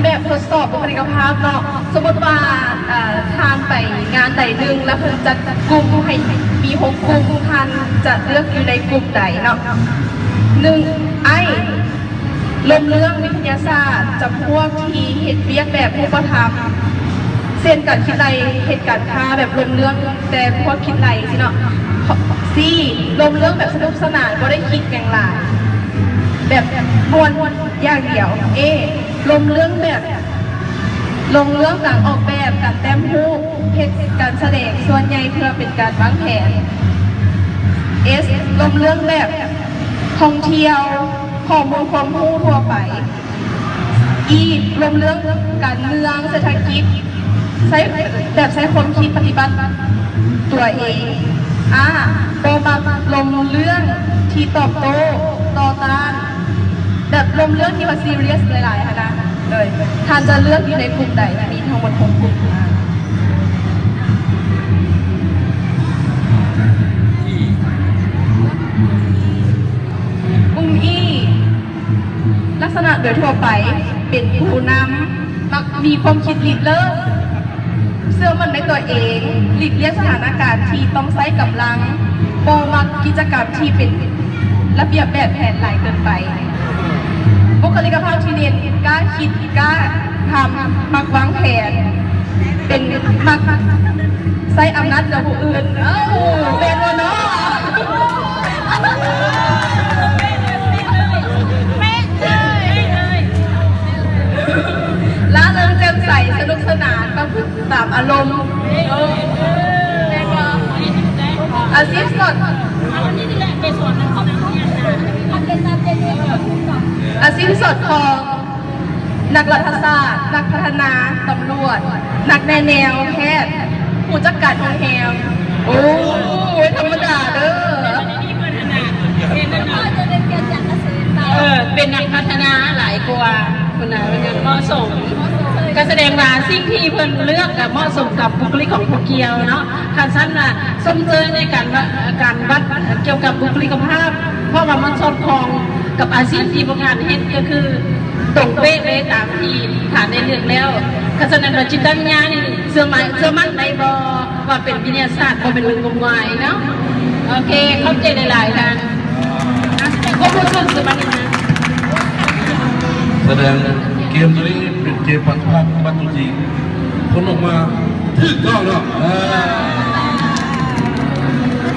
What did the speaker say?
ແບບທົດສອບບຸກຄະລິກກະພາບເນາະ. ສົມມຸດວ່າ ເອີ ທ່ານໄປງານໃດໜຶ່ງ ແລ້ວເພິ່ນຈັດກຸ່ມໃຫ້ມີຫົກກຸ່ມ ທ່ານຈະເລືອກຢູ່ໃນກຸ່ມໃດເນາະ? ໜຶ່ງ A ລົມເລື່ອງວິທະຍາສາດ ຈຳພວກທີ່ເຮັດວຽກແບບຮູບປະທຳ ເຊັ່ນ ການຄິດໄລ່ເຮັດການຄ້າແບບລົມເລື່ອງແຕ່ພວກຄິດໄລ່ຊີ້ເນາະ. C ລົມເລື່ອງແບບສະໜຸກສະໜານ ບໍ່ໄດ້ຄິດຫຍັງຫຼາຍ ແບບມ່ວນຢ່າງດຽວ. A ລົມເລື່ອງແບບ ລົມເລື່ອງການອອກແບບ, ການແຕ້ມຮູບ, ເຮັດການສະແດງ ສ່ວນໃຫຍ່ເພື່ອເປັນການວາງແຜນ. S ລົມເລື່ອງແບບທ່ອງທ່ຽວ, ຂໍ້ມູນຄວາມຮູ້ທົ່ວໄປ. E ລົມເລື່ອງການເມືອງ, ເສດຖະກິດ, ໃຊ້ ແບບໃຊ້ຄວາມຄິດປະຕິບັດຕົວເອງ. R ບໍ່ມັກລົມເລື່ອງທີ່ຕອບໂຕ້, ຕໍ່ຕ້ານ, ແບບລົມເລື່ອງທີ່ວ່າຊີຣຽສຫຼາຍໆ ຫັ້ນນະ. ໂດຍ ທ່ານຈະເລືອກຢູ່ໃນກຸ່ມໃດ? ມີທັງໝົດຫົກກຸ່ມ. ກຸ່ມ E ລັກສະນະໂດຍທົ່ວໄປເປັນຜູ້ນຳ, ມັກມີຄວາມຄິດລິເລີ່ມ, ເຊື່ອໝັ້ນໃນຕົວເອງ, ຫຼີກລ່ຽງສະຖານະການທີ່ຕ້ອງໃຊ້ກຳລັງ, ບໍ່ມັກກິດຈະກຳທີ່ເປັນລະບຽບແບບແຜນຫຼາຍເກີນໄປ. ບຸກຄະລິກກະພາບທີ່ເດັ່ນ, ກ້າຄິດ, ກ້າທຳ, ມັກວາງແຜນ, ເປັນ ມັກໃຊ້ອຳນາດເຫຼືອຜູ້ອື່ນ. ເອົ້າ ແມ່ນບໍ່ເນາະ? ແມ່ນເລີຍ ແມ່ນເລີຍ. ລ່າເຣິງແຈ່ມໃສ, ສະໜຸກສະໜານ, ປະພຶດຕາມອາລົມ. ອາຊີບສອດ ອາຊີບສອດຄອງ ນັກລັດຖະສາດ, ນັກພັດທະນາ, ຕຳຫຼວດ, ນັກແນແນວ, ແພດ, ຜູ້ຈັດການໂຮງແຮມ. ໂອ້ຍ ທຳມະດາເດີ້. ເອີ ເປັນນັກພັດທະນາຫຼາຍກວ່າພຸ້ນນະ, ເໝາະສົມ. ກໍສະແດງວ່າສິ່ງທີ່ເພິ່ນເລືອກກໍເໝາະສົມກັບບຸກຄະລິກຂອງຜູ້ກ່ຽວເນາະ. ຄັນຊັ້ນນະ ຊົມເຊີຍໃນການ ການວັດກ່ຽວກັບບຸກຄະລິກກະພາບ, ເພາະວ່າມັນສອດຄ່ອງກັບອາຊີບທີ່ພວກທ່ານເຮັດ, ກໍຄືຕົງເປະເລີຍຕາມທີ່ທ່ານໄດ້ເລືອກແລ້ວ. ຄັນຊັ້ນນັ້ນວ່າຈິດຕະວິນຍານີ້ ເຊື່ອໝັ້ນ ເຊື່ອໝັ້ນໄດ້ບໍ່ວ່າເປັນວິທະຍາສາດ, ບໍ່ແມ່ນເລື່ອງງົມງາຍເນາະ? ໂອເຄ ຂອບໃຈຫຼາຍໆທ່ານ. ຄວາມຮູ້ສຶກສະບາຍດີນະ. ສະແດງເກມໂຕນີ້ເປັນເກມປະທະວັດຕົວຈິງ, ຜົນອອກມາຖືກຕ້ອງເນາະ. ເອີ